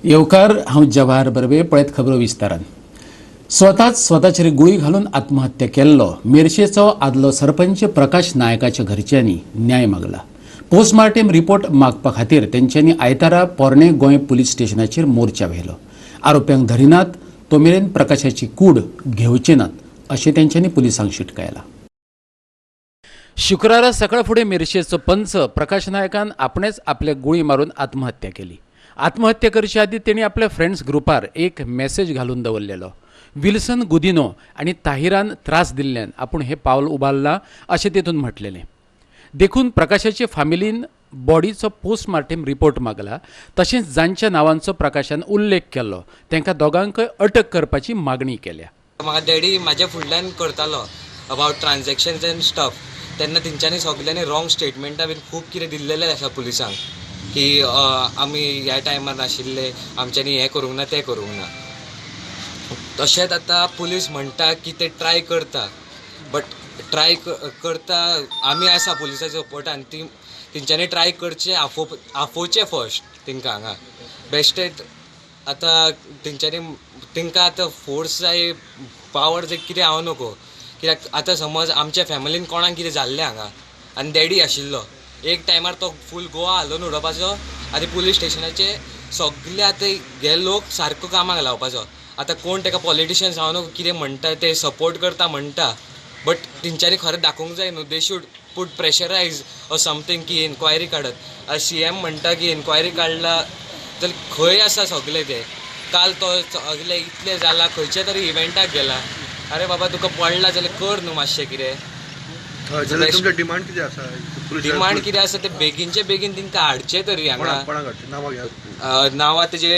येवकार, हांव जवाहर बर्वे. पळयत खबरो विस्तारान. स्वताच स्वताचेर गुळी घालून आत्महत्या केल्लो मेरशेचो आदलो सरपंच प्रकाश नायकाच्या घरच्यांनी न्याय मागला. पोस्टमार्टेम रिपोर्ट मागपा खातीर तेंच्यांनी आयतारा पोरणे गोंय पुलीस स्टेशनाचेर मोर्चा व्हेलो. आरोप्यांक धरिनात तो मेरेन प्रकाशाची कूड घेवचे नात अशें तेंच्यांनी पुलिसांक शिटकायलां. शुक्रारा सकाळ फुडें मिरशेचो पंच प्रकाश नायकान आपणेच आपल्याक गुळी मारून आत्महत्या केली. आत्महत्या करचे आदी तेणी आपल्या फ्रेंड्स ग्रुपार एक मॅसेज घालून दवरलेलो. विल्सन गुदिनो आनी ताहिरान त्रास दिल्ल्यान आपूण हें पावल उबारलां अशें तेतून म्हटलेलें. देखून प्रकाशाचे फामिलीन बॉडीचो पोस्टमार्टेम रिपोर्ट मागला. तशेंच जांच्या नांवांचो प्रकाशान उल्लेख केल्लो तांकां दोगांकय अटक करपाची मागणी केल्या. म्हाका डॅडी म्हाज्या फुडल्यान करतालो अबावट ट्रान्जॅक्शन्स एंड स्टफ. तेन्ना तेंच्यांनी सगल्यांनी रॉंग स्टेटमेंटां बीन खूब कितें दिल्लेलें आसा पुलिसांक की आमी ह्या टायमार नाशिल्ले, आमच्यांनी हें करूंक ना, तें करूंक ना. तशेंच आतां पुलीस म्हणटा की ते ट्राय करता, बट ट्राय करता, आमी आसा पुलिसाच्या सपोर्टान. ती तेंच्यांनी ट्राय करचें, आफोवचें फर्स्ट तेंकां हांगा बेश्टेच. आतां तेंच्यांनी तेंकां आतां फोर्स जाय, पावर जाय, कितें हांव नको. कित्याक आतां समज आमच्या फॅमिलीन कोणाक कितें जाल्लें हांगा आनी डॅडी आशिल्लो एक टायमार, तो फूल गोवा हालोवन उडोवपाचो. आनी पुलीस स्टेशनाचे सगळे आतां हे लोक सारको कामाक लावपाचो. आतां कोण तेका पॉलिटिशियन्स हांव न्हू कितें म्हणटा, ते सपोर्ट करता म्हणटा, बट तेंच्यांनी खरें दाखोवंक जाय न्हू. They should put pressurize or something की इन्क्वायरी काडत. आतां सीएम म्हणटा की इन्क्वायरी काडला, जाल्यार खंय आसा सगळे ते? काल तो सगळे इतलें जाला, खंयच्या तरी इव्हेंटाक गेला. अरे बाबा, तुका पडला जाल्यार कर न्हू मातशें कितें. हय, जाल्यार तुमचें डिमांड कितें आसा? डिमांड कितें आसा, ते बेगीनचे बेगीन तांकां हाडचे तरी हांगा. कोणाक कोणाक हाडचें? नांवां घेयात. नांवां तेजे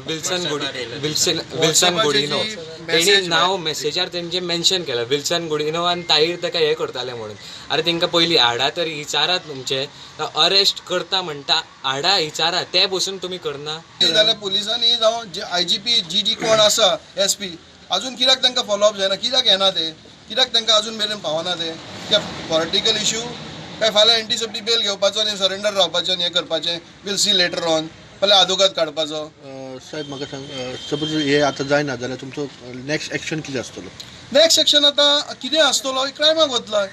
विल्सन गुडी, विल्सन, विल्सन गुडिनो. तेणी नांव मेसेजार तेंचे मेन्शन केलां, विल्सन गुडिनो आनी ताईर ताका हें करताले म्हणून. अरे, तांकां पयलीं हाडा तरी, विचारात तुमचे. अरेस्ट करता म्हणटा, हाडा, विचारा, ते बसून तुमी करना. जाल्यार पुलिसांनी जावं आयजीपी, जी जी कोण आसा, एसपी, अजून कित्याक तांकां फॉलोअप जायना? कित्याक येना ते? कित्याक तांकां अजून मेरेन पावना ते? कित्याक पॉलिटिकल इशू काय? फाल्यां एंटीसिपेटरी बेल घेवपाचो आनी सरेंडर रावपाचें आनी हें करपाचें, we'll see later on, फाल्यां आदोगाद काडपाचो. साहेब, म्हाका सांग, सपोज हे आतां जायना जाल्यार तुमचो नेक्स्ट एक्शन कितें आसतलो? नेक्स्ट एक्शन आतां कितें आसतलो? क्रायमाक वतलो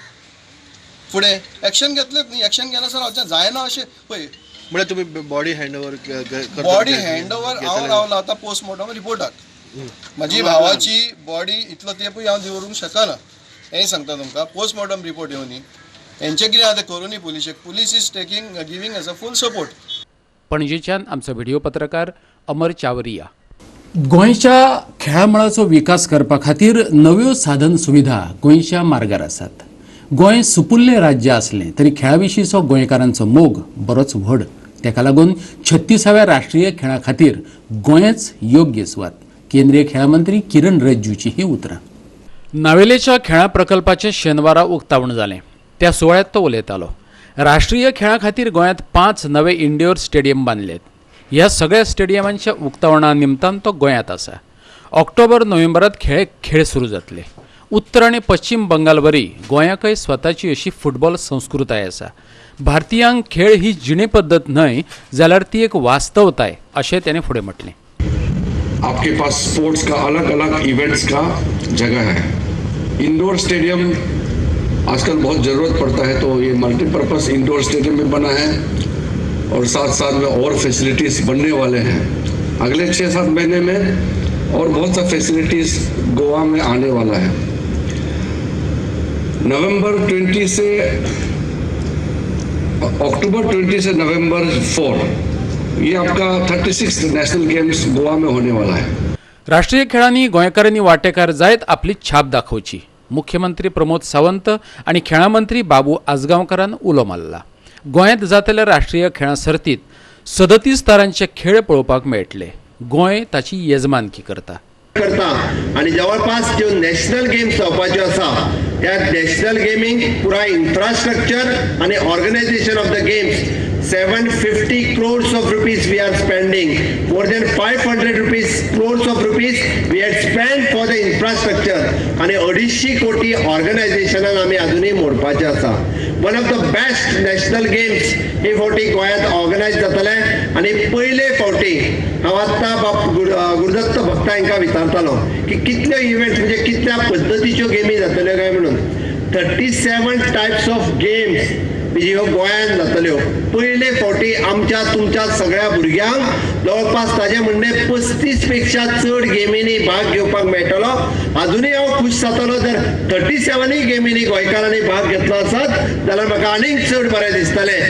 फुडें. एक्शन घेतलेच न्ही, एक्शन घेनासतना वचचें जायना अशें पळय. म्हळ्यार तुमी body hand over? Body hand over हांव रावला आतां पोस्टमॉर्टम रिपोर्टाक. म्हजी भावाची बॉडी इतलो तेंपूय हांव दवरूंक शकना, हें सांगता तुमकां. पोस्टमॉर्टम रिपोर्ट येवनी, हेंचें कितें आतां करूनी. पुलिशेक, police is taking giving us a full support. पणजेच्यान आमचो व्हिडिओ पत्रकार अमर चावरिया. गोंयच्या खेळामळाचो विकास करपा खातीर नव्यो साधन सुविधा गोंयच्या मार्गार आसात. गोंय सुपुल्लें राज्य आसलें तरी खेळा विशींचो गोंयकारांचो मोग बरोच व्हड. ताका लागून 36व्या राष्ट्रीय खेळां खातीर गोंयच योग्य सुवात, केंद्रीय खेळां मंत्री किरण रिजिजूची ही उतरां. नावेलेच्या खेळां प्रकल्पाचें शेनवारा उक्तावण जालें, त्या सुवाळ्यात तो उलयतालो. राष्ट्रीय खेळां खातीर गोंयांत पांच नवे इंडोर स्टेडियम बांदलेत. ह्या सगळ्या स्टेडियमांच्या उक्तावणा निमतान तो गोंयांत आसा. ऑक्टोबर नोव्हेंबरात खेळ खेळ सुरू जातले. उत्तर आनी पश्चिम बंगाल वरी गोंयाकय स्वताची अशी फुटबॉल संस्कृताय आसा. भारतीयांक खेळ ही जिणे पद्दत न्हय जाल्यार ती एक वास्तवताय अशें ताणें फुडें म्हटलें. आपके पास स्पोर्ट्स का अलग अलग इवेंट्स का जगह है. इंडोर स्टेडियम आजकल बहुत ज़रूरत पड़ता है, तो ये मल्टीपर्पज़ इंडोर स्टेडियम भी बना है और साथ साथ में और फैसिलिटीज़ बनने वाले हैं. अगले 6-7 महीने में और बहुत सा फैसिलिटीज़ गोवा में आने वाला है. नवंबर 20 से, अक्टूबर 20 से नवंबर 4, ये आपका 36 नेशनल गेम्स गोवा में होने वाला है. राष्ट्रीय खेळांनी गोंयकारांनी वांटेकार जायत आपली छाप दाखोवची, मुख्यमंत्री प्रमोद सावंत आनी खेळां मंत्री बाबू आजगांवकारान उलो मारला. गोंयांत जातल्या राष्ट्रीय खेळां सर्तीत 37 तरांचे खेळ पळोवपाक मेळटले. गोंय ताची येजमानकी करता. करता आणि जवळपास ज्यो नॅशनल गेम्स जावपाच्यो आसा, त्या नॅशनल गेमींक पुराय इन्फ्रास्ट्रक्चर आणि organization of the games, 750 crores of rupees we are spending. More than 500 rupees crores of rupees we had spend for the infrastructure आणि 250 कोटी ऑर्गनायझेशनाक आमी अजुनूय मोडपाचे आसा. One of the best national games हे फावटी गोंयांत ऑर्गनायज जातले. आनी पयले फावटी हांव आत्तां बाब गुरुदत्त भक्ता हांकां विचारतालो की कितल्यो इव्हेंट्स म्हणजे कितल्या पद्दतीच्यो गेमी जातल्यो काय म्हणून. 37 टायप्स ऑफ गेम्स म्हणजे ह्यो गोंयांत जातल्यो. पयले फावटी आमच्या तुमच्या सगळ्या भुरग्यांक जवळपास ताजें म्हणणें 35 पेक्षा चड गेमींनी भाग घेवपाक मेळटलो. आजुनूय हांव खूश जातलो जर 37 गेमींनी गोंयकारांनी भाग घेतलो आसत जाल्यार म्हाका आनीक चड बरें दिसतलें.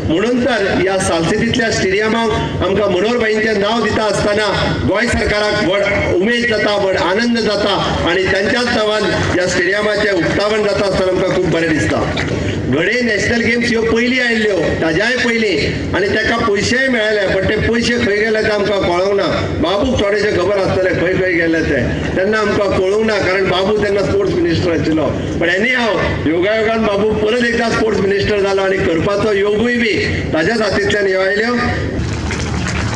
म्हणून तर ह्या सालसेतींतल्या स्टेडियमाक आमकां मनोहर भाईंचें नांव दिता आसतना गोंय सरकाराक व्हड उमेद जाता, व्हड आनंद जाता आनी तांच्याच नांवान ह्या स्टेडियमाचें उक्तावण जाता आसतना आमकां खूब बरें दिसता. घडये नॅशनल गेम्स ह्यो पयलीं आयिल्ल्यो ताज्याय पयलीं आनी ताका पयशेय मेळ्ळे, पण ते पयशे खंय गेले ते आमकां कळोंक ना. बाबूक थोडेशें खबर आसतलें खंय खंय गेले ते, तेन्ना आमकां कळोंक ना कारण बाबू तेन्ना स्पोर्ट्स मिनिस्टर आशिल्लो. पण एनी हाव योगायोगान बाबू परत एकदां स्पोर्ट्स मिनिस्टर जालो आनी करपाचो योगूय बी ताज्याच हातींतल्यान ह्यो आयल्यो.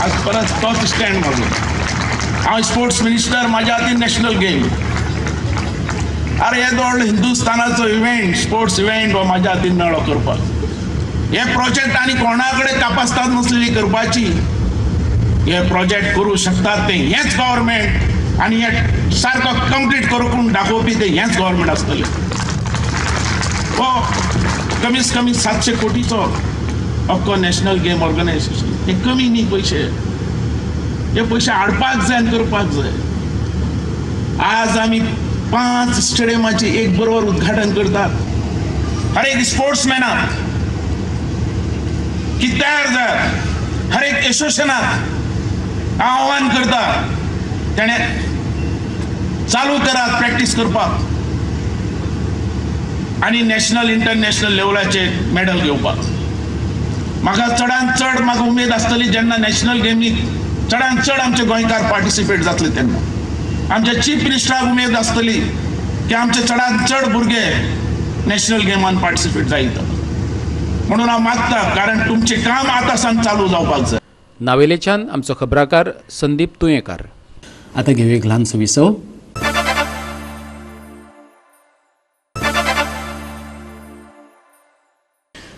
आज परत तोच स्टँड म्हजो. हांव स्पोर्ट्स मिनिस्टर, म्हाज्या हातीन नॅशनल गेम. अरे हे व्हडलो हिंदुस्थानाचो इव्हेंट, स्पोर्ट्स इव्हेंट हो म्हाज्या हातीन मेळ्ळो करपाक. हे प्रोजेक्ट आनी कोणा कडेन कापास्ताद नासलेली करपाची. हे प्रोजेक्ट करूं शकतात ते हेच गव्हर्मेंट आनी हे सारको कंप्लीट करून दाखोवपी ते हेच गव्हर्मेंट आसतलें. हो कमीत कमी 700 कोटीचो अख्खो नॅशनल गेम ऑर्गनायझेशन. हे कमी न्ही पयशे, हे पयशे हाडपाक जाय आनी करपाक जाय. आज आमी 5 स्टेडियमाचे एक बरोबर उद्घाटन करतात. हर एक स्पोर्ट्समॅनाक की तयार जायात, हर एक एसोसिएशनाक आव्हान करता तेणें चालू करात प्रॅक्टीस करपाक आनी नॅशनल इंटरनॅशनल लेवलाचेर मेडल घेवपाक. म्हाका चडान चड म्हाका उमेद आसतली जेन्ना नॅशनल गेमीक चडान चड आमचे गोंयकार पार्टिसिपेट जातले तेन्ना. आमच्या चीफ मिनिस्टराक उमेद आसतली की आमचे चडान चड भुरगे नॅशनल गेमान पार्टिसिपेट जायत म्हणून हांव मागता, कारण तुमचें काम आतां सावन चालू जावपाक जाय. नावेलेच्यान आमचो खबराकार संदीप तुयेंकार. आतां घेवया एक ल्हानसो विसव.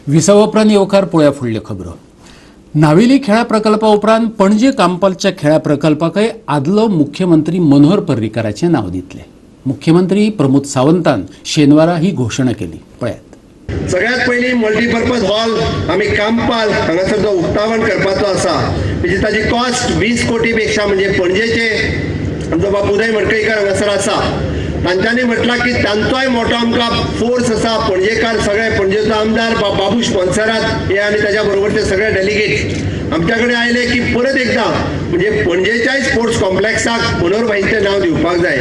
विसवा उपरांत येवकार पळोवया फुडल्यो खबरो. नावेली खेळा प्रकल्पा उपरांत पणजे कांपालच्या खेळा प्रकल्पाकय आदलो मुख्यमंत्री मनोहर पर्रीकाराचें नांव दितले. मुख्यमंत्री प्रमोद सावंतान शेनवारा ही घोशणा केली. पळयात. सगळ्यात पयलीं मल्टीपर्पज हॉल आमी कांपाल हांगासर जो उक्तावण करपाचो आसा म्हणजे ताजी कॉस्ट 20 कोटी पेक्षा म्हणजे पणजेचे आमचो बाब उदय मडकयकर हांगासर आसा तांच्यांनी म्हटलां की तांचोय मोठो आमकां फोर्स आसा. पणजेकार सगळे पणजेचो आमदार बाबूश मोन्सेरात हे आनी ताच्या बरोबरचे सगळे डेलिगेट आमच्या कडेन आयले की परत एकदां म्हणजे पणजेच्याय स्पोर्ट्स कॉम्प्लेक्साक मनोहर भाईंचें नांव दिवपाक जाय.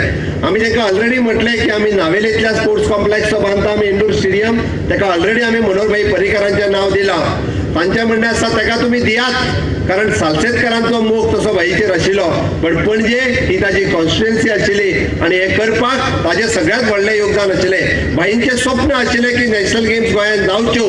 आमी तांकां ऑलरेडी म्हटलें की आमी नावेलेंतल्या स्पोर्ट्स कॉम्प्लेक्स जो बांदता आमी इंडोर स्टेडियम ताका ऑलरेडी आमी मनोहर भाई पर्रीकारांचें नांव दिलां. तांचें म्हणणें आसा ताका तुमी दियात कारण सालसेतकारांचो मोग तसो भाईचेर आशिल्लो, पण पणजे ही ताजी कॉन्स्टिट्युएन्सी आशिल्ली आनी हें करपाक ताजें सगळ्यांत व्हडलें योगदान आशिल्लें. भाईंचें स्वप्न आशिल्लें की नॅशनल गेम्स गोंयांत जावच्यो.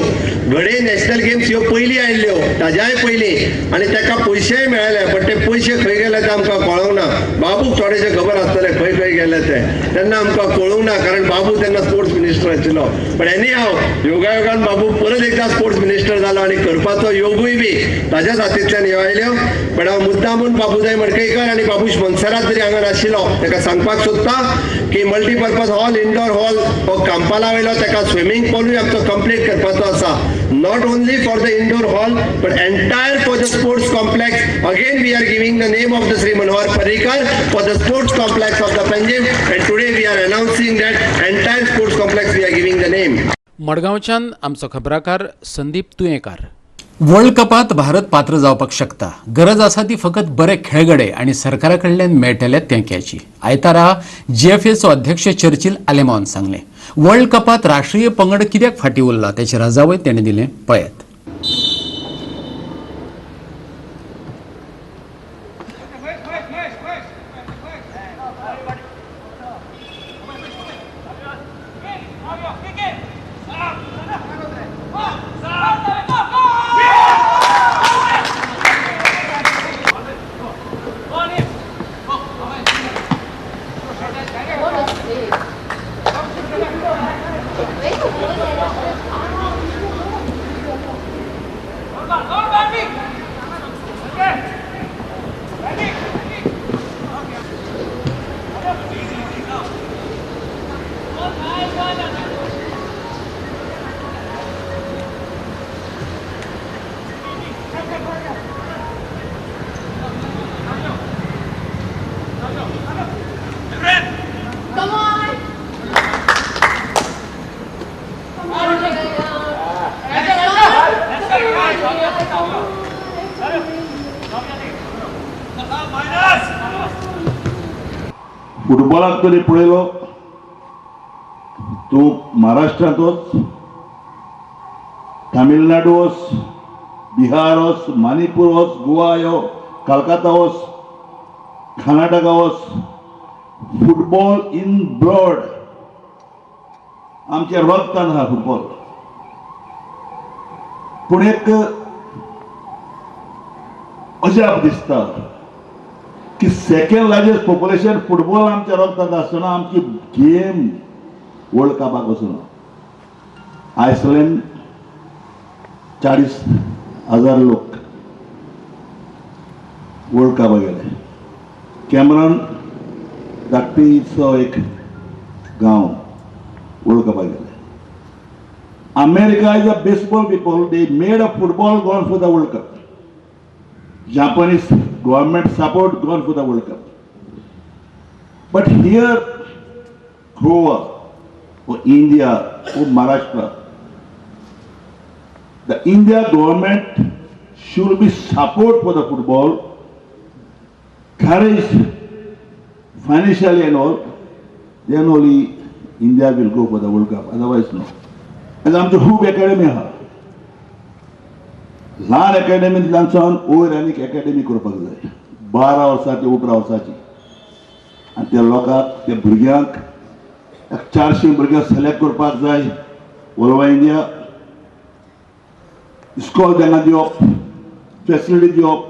घडये नॅशनल गेम्स ह्यो पयलीं आयिल्ल्यो ताज्याय पयलीं आनी ताका पयशेय मेळ्ळे, पण ते पयशे खंय गेले ते आमकां कळोंक ना. बाबूक थोडेशें खबर आसतलें खंय खंय गेले ते, तेन्ना आमकां कळोंक ना कारण बाबू तेन्ना स्पोर्ट्स मिनिस्टर आशिल्लो. पण एनी हाव योगायोगान बाबू परत एकदां स्पोर्ट्स मिनिस्टर जालो आनी करपाचो योगूय बी ताज्याच हातींतल्यान ह्यो आयल्यो. पण हांव मुद्दामून बाबूजाय मडकयकर आनी बाबूश मोन्सेरात जरी हांगा नाशिल्लो ताका सांगपाक सोदता की मल्टीपर्पज हॉल इंडोर हॉल हो कांपाला वयलो ताका स्विमींग पूलूय आमचो कंप्लीट करपाचो आसा. Not only for the indoor hall but entire for the sports complex. Again we are giving the name of the Shri Manohar Parrikar for the sports complex of the Panjim and today we are announcing that entire sports complex we are giving the name. मडगांवच्यान आमचो खबराकार Sandeep Tuyenkar. World कपांत Bharat पात्र जावपाक शकता. गरज आसा ती फकत बरे खेळगडे आनी सरकारा कडल्यान मेळटल्या तेंक्याची. आयतारा जीएफएचो अध्यक्ष चर्चिल आलेमावन सांगलें. वर्ल्ड कपांत राष्ट्रीय पंगड कित्याक फाटीं उरला तेचें रजावय तेणें दिलें. पळयात. फुटबॉलाक तरी पळयलो तूं महाराष्ट्रांत वच, तामिळनाडू वच, बिहार वच, मणिपूर वच, गोवा यो, कलकत्ता वच, कर्नाटका वच, फुटबॉल इन ब्लड, आमच्या रक्तान आहा फुटबॉल. पूण एक अजाप दिसता की सेकंड लार्जेस्ट पॉप्युलेशन फुटबॉल आमच्या रक्तांत आसतना आमची गेम वर्ल्ड कपाक वचना. आयसलँड 40,000 लोक वर्ल्ड कपाक गेले. कॅमरन धाकटीचो एक गांव वर्ल्ड कपाक गेले. America is a baseball people, they made a football gone for the World Cup. Japanese government support gone for the World Cup. But here, Goa or India or Maharashtra, the India government should be support for the football, courage financially and all, then only India will go for the World Cup, otherwise no. And आमची खूब academy आहा, ल्हान एकेडमींतल्यान सावन वयर आनीक academy करपाक जाय, 12 वर्सांची 18 वर्सांची. आनी त्या लोकांक, त्या भुरग्यांक 400 भुरग्यांक सिलेक्ट करपाक जाय. ऑल ओवर इंडिया इस्कॉल तांकां दिवप, फेसिलिटी दिवप,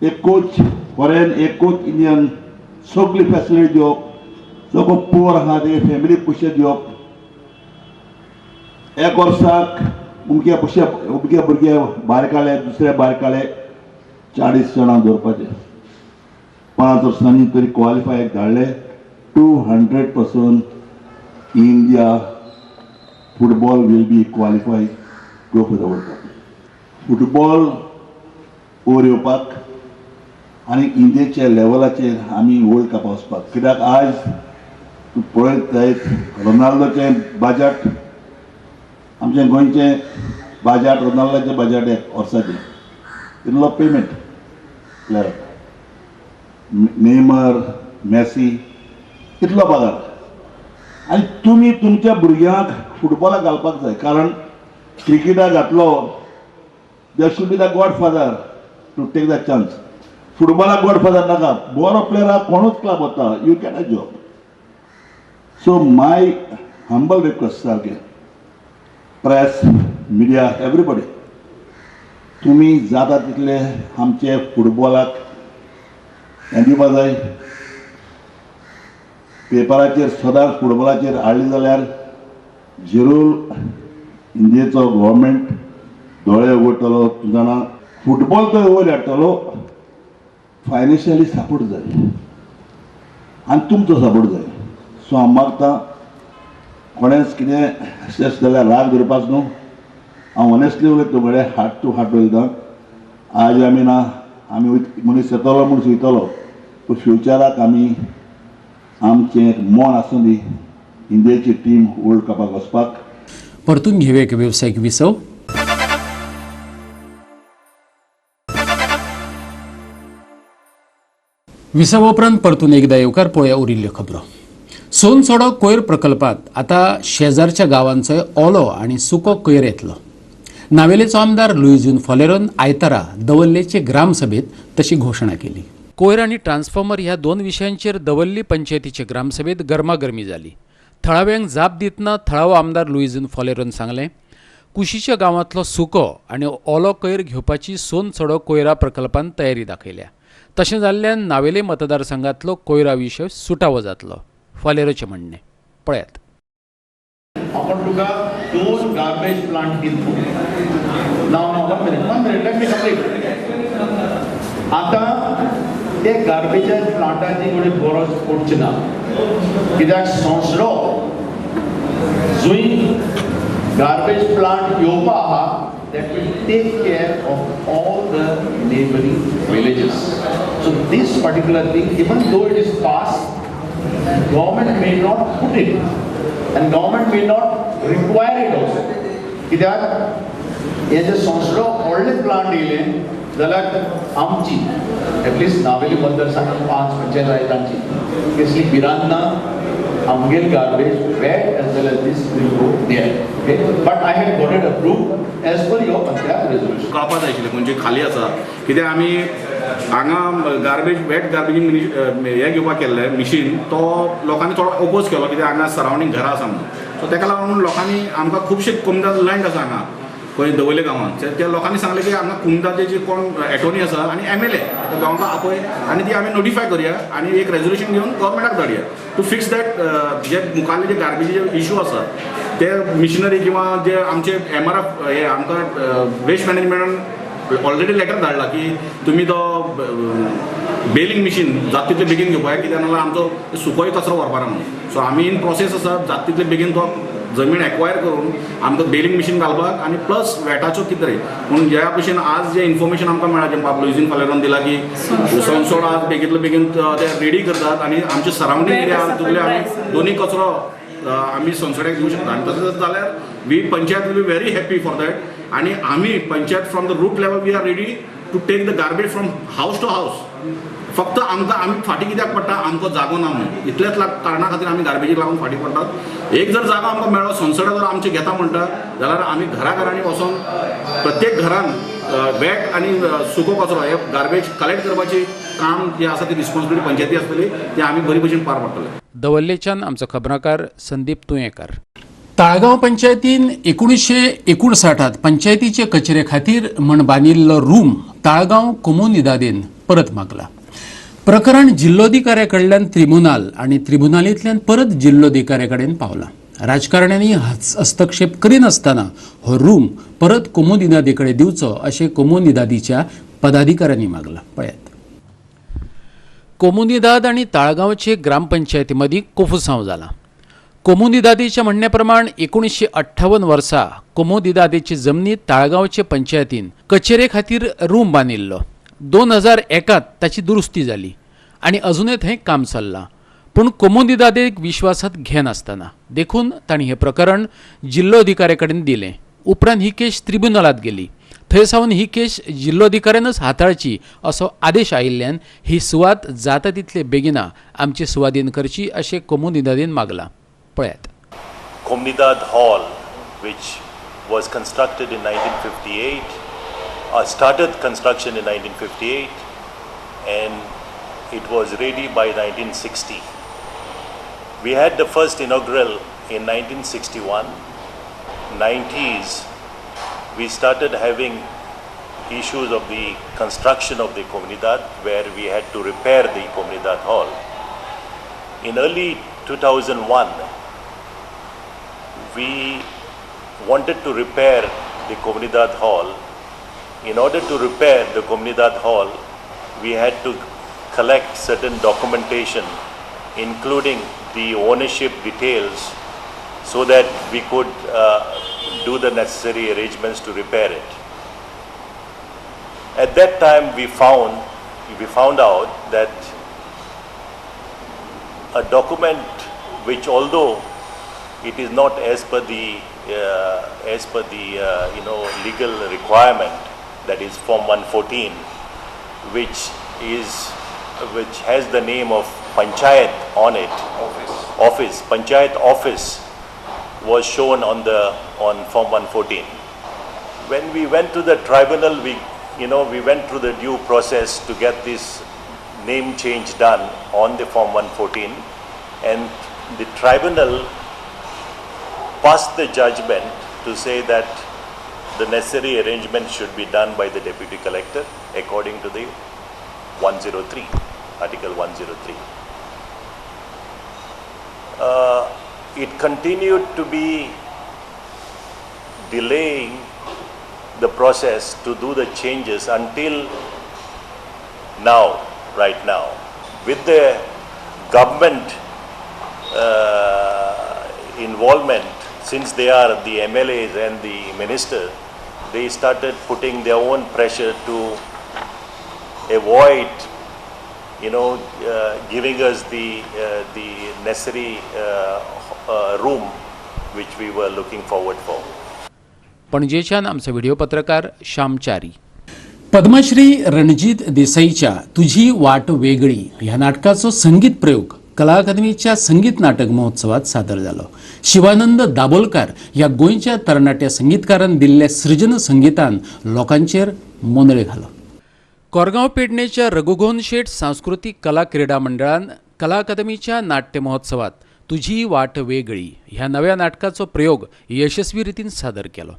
एक कोच फॉरेन, एक कोच इंडियन, सगळी फेसिलिटी दिवप. जो कोण पुवर आहा ते फॅमिलीक पयशे दिवप. एक वर्साक उमक्या पयशे, उमक्या भुरगे भायर काडले, दुसरे भायर काडले, 40 जाणां दवरपाचे. 5 वर्सांनी तरी क्वॉलिफाय धाडले. 200% India football will be qualify go for the World Cup. Football वयर येवपाक आनी इंडियेच्या लेवलाचेर आमी वर्ल्ड कपाक वचपाक. कित्याक आयज तूं पळयत जायत रोनाल्डोचें बजट, आमचें गोंयचें बजट, रोनाल्डोचें बजट एक वर्साचें इतलो पेमेंट प्लेयराक, नेमर, मॅसी इतलो पगार. आनी तुमी तुमच्या भुरग्यांक फुटबॉलाक घालपाक जाय, कारण क्रिकेटाक घातलो there should be the godfather to take the chance. फुटबॉलाक godfather नाका, बरो प्लेयराक कोणूच क्लब वता, you can a job. So my humble request सारकें प्रेस, मिडिया, एवरीबडी, तुमी जाता तितले आमचे फुटबॉलाक हें दिवपा जाय. पेपराचेर सदांच फुटबॉलाचेर हाडली जाल्यार जरूर इंडियेचो गव्हर्मेंट दोळे उगडटलो. तूं जाणा फुटबॉल तो वयर हाडटलो, फायनान्शियली सपोर्ट जाय आनी तुमचो सपोर्ट जाय. सो हांव मागता कोणेंच कितें अशें जाल्यार राग धरपाच न्हू. हांव ऑनेस्टली उलयता, तुमगेलें हार्ट टू हार्ट उलयता. आज आमी ना, आमी मनीस येतलो म्हूण वयतलो, पूण फ्युचराक आमी आमचें एक मन आसूं दी इंडियेची टीम वर्ल्ड कपाक वचपाक. परतून घेवया एक वेवसायीक विसव. विसवा उपरांत परतून एकदा येवकार. पळोवया उरिल्ल्यो खबरो. सोनसोडो कोयर प्रकल्पात आता शेजारच्या गांवांचोय ओलो आनी सुको कोयर येतलो. नावेलेचो आमदार लुईजून फॉलेरोन आयतारा दवल्लेचे ग्रामसभेत तशी घोशणा केली. कोयर आनी ट्रान्सफॉर्मर ह्या 2 विशयांचेर दवल्ली पंचायतीचे ग्रामसभेत गरमागरमी जाली. थळाव्यांक जाप दितना थळावो आमदार लुईजून फॉलेरोन सांगलें, कुशीच्या गांवांतलो सुको आनी ओलो कोयर घेवपाची सोनसोडो कोयरा प्रकल्पान तयारी दाखयल्या. तशें जाल्ल्यान नावेले मतदारसंघातलो कोयरा विशय सुटावो जातलो, फालेरोचें म्हणणें. पळयात. आपण तुका दोन गार्बेज प्लांट दितलो. Now now 1 minute, 1 minute, let me complete. आतां ते गार्बेज प्लांटाची कडेन गरज पडची ना, कित्याक संसडो जुंय गार्बेज प्लांट येवपा आहा that will take care of all the neighbouring villages. So this particular thing, even though it is passed, government may not put it and government may not require it also. कित्याक हे जे संसडो व्हडले plant येयले जाल्यार आमची at least Navelim मतदारसंघात 5 पंचायत आहात तांची कसली भिरांत ना. आमगेल garbage wet as well as this will go there. Okay, but I had got it approved as per your panchayat resolution. कळपा जाय आशिल्लें खंयचे खाली आसा, कित्याक आमी हांगा गार्बेज वेट गार्बेजींग हें घेवपाक केल्लें मिशीन, तो लोकांनी थोडो ओपोज केलो कित्याक हांगा सरावंडींग घरां आसा म्हणून. सो ताका लागून लोकांनी आमकां खुबशे कोमुनिदाद लँड आसा हांगा खंय दवरले गांवांत, त्या लोकांनी सांगलें की हांगा कोमुनिदादचे जे कोण एटोर्नी आसा आनी एम एल ए गांवांक आपय आनी ती आमी नोटिफाय करुया आनी एक रेजोल्युशन घेवन गव्हर्मेंटाक धाडया टू फिक्स that जे मुखारले जे गार्बेजीचे इशू आसा ते मिशनरी किंवा जे आमचे एम आर एफ हे आमकां वेस्ट मॅनेजमेंटान ऑलरेडी लेटर धाडला की तुमी तो बेलिंग मिशीन जाता तितले बेगीन घेवपाक, कित्याक नाल्यार आमचो सुकोय कचरो व्हरपाना म्हणून. सो आमी इन प्रोसेस आसा जाता तितले बेगीन तो जमीन एक्वायर करून आमकां बेलिंग मिशीन घालपाक आनी प्लस वेटाचो कितें तरी. पूण ज्या भशेन आज जें इन्फॉर्मेशन आमकां मेळ्ळां, जें बाब लुईझीन फालेरोन दिलां की सोनसोड आज बेगींतले बेगीन ते रेडी करतात आनी आमचे सरावंडींग एरिया आहा तितले आमी दोनी कचरो आमी सोनसोड्याक दिवं शकता. आनी तशें जाल्यार we panchayat will be very happy for that. आनी आमी panchayat from the root level we are ready to take the garbage from house to house. फक्त आमकां आमी फाटीं कित्याक पडटा, आमकां जागो ना म्हणून, इतल्याच कारणा खातीर आमी गार्बेजीक लागून फाटीं पडटात. एक जर जागो आमकां मेळ्ळो, सोनसडो जर आमचे घेता म्हणटा जाल्यार आमी घरा घरांनी वचोन प्रत्येक घरान वेट आनी सुको कचरो हे गार्बेज कलेक्ट करपाची काम जे आसा ती रिस्पॉन्सिबिलिटी पंचायती आसतली, ती आमी बरी भशेन पार पाडटले. दवल्लेच्यान आमचो खबराकार संदीप तुयेंकार. ताळगांव पंचायतीन 1959त पंचायतीचे कचेरे खातीर म्हण बांदिल्लो रूम ताळगांव कोमुनिदादीन परत मागला. प्रकरण जिल्लोधिकाऱ्या कडल्यान त्रिबुनाल आनी त्रिबुनालींतल्यान परत जिल्लोधिकाऱ्या कडेन पावलां. राजकारण्यांनी हस्तक्षेप करिनासतना हो रूम परत कोमुनिदादी कडेन दिवचो अशें कोमुनिदादीच्या पदाधिकाऱ्यांनी मागलां. पळयात, कोमुनिदाद आनी ताळगांवचे ग्रामपंचायती मदीं कोफुसांव जाला. कोमुनिदादीच्या म्हणण्या प्रमाण 1958 वर्सा कोमुनिदादीची जमनी ताळगांवचे पंचायतीन कचेरे खातीर रूम बांदिल्लो. 2001त ताची दुरुस्ती जाली आनी अजुनय थंय काम चल्लां, पूण कोमुनिदादेक विश्वासात घेनासतना. देखून तांणी हें प्रकरण जिल्लोधिकाऱ्या कडेन दिलें. उपरांत ही केश त्रिब्युनलांत गेली. थंय सावन ही केश जिल्लोधिकाऱ्यानच हाताळची असो आदेश आयिल्ल्यान ही सुवात जाता तितले बेगिना आमचे सुवादीन करची अशें कोमुनिदादीन मागलां. पळयात. Comunidad Hall, which was constructed in 1958, started construction in 1958, and it was ready by 1960. We had the first inaugural in 1961. 90s, we started having issues of the construction of the Comunidad, where we had to repair the Comunidad Hall. In early 2001, we wanted to repair the Comunidad Hall. In order to repair the Comunidad Hall, we had to collect certain documentation, including the ownership details, so that we could do the necessary arrangements to repair it. At that time, we found out that a document which, although it is not as per the legal requirement, that is Form 114, which has the name of panchayat on it, office, panchayat office was shown on Form 114. When we went to the tribunal, we you know we went through the due process to get this name change done on the Form 114, and the tribunal passed the judgment to say that the necessary arrangement should be done by the deputy collector according to the 103, Article 103. It continued to be delaying the process to do the changes until now, right now. With the government involvement, Since they are the MLAs and the minister, they started putting their own pressure to avoid, giving us the necessary room which we were looking forward for. पणजेच्यान आमचो video पत्रकार श्याम च्यारी. पद्मश्री रणजीत देसाईच्या तुझी वाट वेगळी ह्या नाटकाचो संगीत प्रयोग कला अकादमीच्या संगीत नाटक महोत्सवात सादर जालो. शिवानंद दाबोलकार ह्या गोंयच्या तरणाट्या संगीतकारान दिल्ल्या सृजन संगीतान लोकांचेर मोनळे घालो. कोरगांव पेडणेच्या रघुगोन शेठ सांस्कृतीक कला क्रीडा मंडळान कला अकादमीच्या नाट्य महोत्सवात तुझी वाट वेगळी ह्या नव्या नाटकाचो प्रयोग यशस्वी रितीन सादर केलो.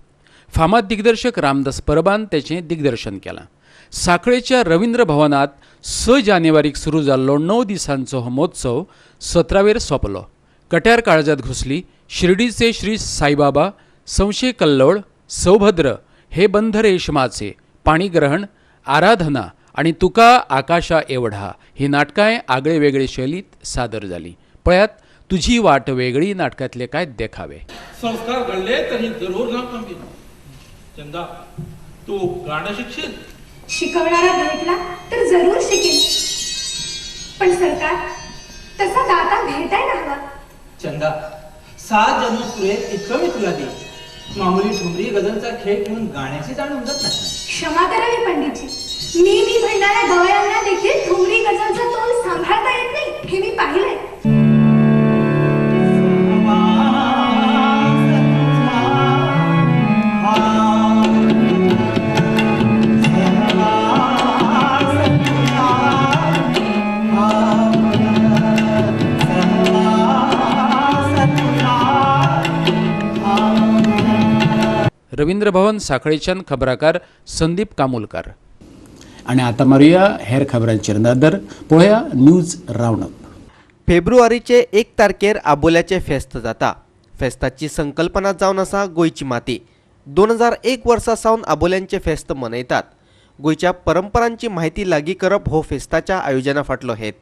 फामाद दिग्दर्शक रामदास परबान तेचें दिग्दर्शन केलां. साखळेच्या रवींद्र भवनात 6 जानेवारीक सुरू जाल्लो 9 दिसांचो हो महोत्सव 17वेर सोंपलो. कट्यार काळजात घुसली, शिर्डीचे श्री साईबाबा, संशय कल्लोळ, सौभद्र, हे बंध रेशमाचे, पाणीग्रहण, आराधना आनी तुका आकाशा एवढा ही नाटकांय आगळे वेगळे शैलीत सादर जाली. पळयात तुझी वाट वेगळी नाटकांतले काय देखावे. संस्कार घडले तरी जरूर नाव कमी. चंदा, तू गाणं शिकशील? शिकवणारा भेटला तर जरूर शिकेल, पण सरकार तसा दाता भेटायला हवा. चंदा, 7 जन्म पुरे इतकं मी तुला देईन. मामूली ठुमरी गझलचा खेळ घेऊन गाण्याची जाण उमजत नाही. क्षमा करावी पंडितजी, मी मी म्हणणाऱ्या गवयांना देखील ठुमरी गझलचा तोल सांभाळता येत नाही हे मी पाहिलंय. रवींद्र भवन साखळेच्यान खबराकार संदीप कामुलकार. आणि आता मारुया हेर खबरांचेर नदर. पळोवया न्यूज रावंडअप. फेब्रुवारीचे 1 तारखेर आबोल्याचे फेस्त जाता. फेस्ताची संकल्पना जावन आसा गोंयची माती. 2001 वर्सा सावन आबोल्यांचे फेस्त मनयतात. गोंयच्या परंपरांची माहिती लागीं करप हो फेस्ताच्या आयोजना फाटलो हेत.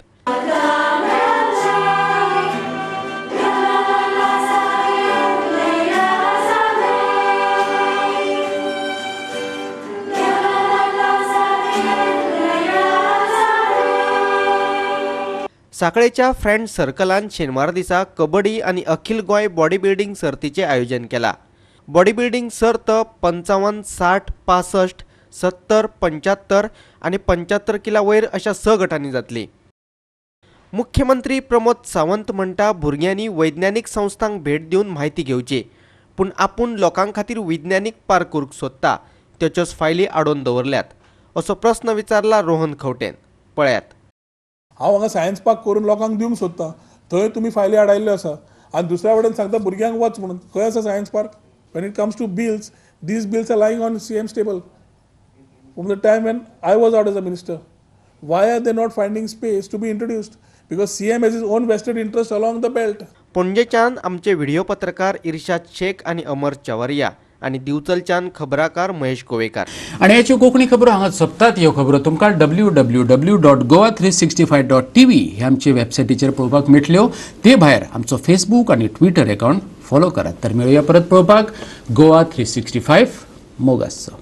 साखळेच्या फ्रेंड सर्कलान शेनवार दिसा कबड्डी आनी अखिल गोंय बॉडी बिल्डींग सर्तीचें आयोजन केलां. बॉडी बिल्डींग सर्त 55, 60, 65, 70, 75 आनी 75 किला वयर अशा 6 गटांनी जातली. मुख्यमंत्री प्रमोद सावंत म्हणटा भुरग्यांनी वैज्ञानीक संस्थांक भेट दिवन म्हायती घेवची, पूण आपूण लोकां खातीर विज्ञानीक पार्क करूंक सोदता, तेच्योच फायली आडोवन दवरल्यात असो प्रस्न विचारला रोहन खंवटेन. पळयात. हांव हांगा सायन्स पार्क करून लोकांक दिवंक सोदता, थंय तुमी फायली आडायल्ल्यो आसा आनी दुसऱ्या वटेन सांगता भुरग्यांक वच म्हणून. खंय आसा science park? When it comes to bills, these bills are lying on CM's table from the time when I was out as a minister. Why are they not finding space to be introduced? Because CM has his own vested interest along the belt. पणजेच्यान आमचे video पत्रकार इर्शाद शेख आनी अमर चवरिया आनी दिवचलच्यान खबराकार महेश गोवेकार. आनी ह्याच्यो कोंकणी खबरो हांगा सोंपतात. ह्यो खबरो तुमकां www.goa365.tv ह्या आमचे वेबसायटीचेर पळोवपाक मेळटल्यो. ते भायर आमचो फेसबूक आनी ट्विटर अकावंट फॉलो करात. तर मेळुया परत पळोवपाक गोवा 365 मोग आसचो.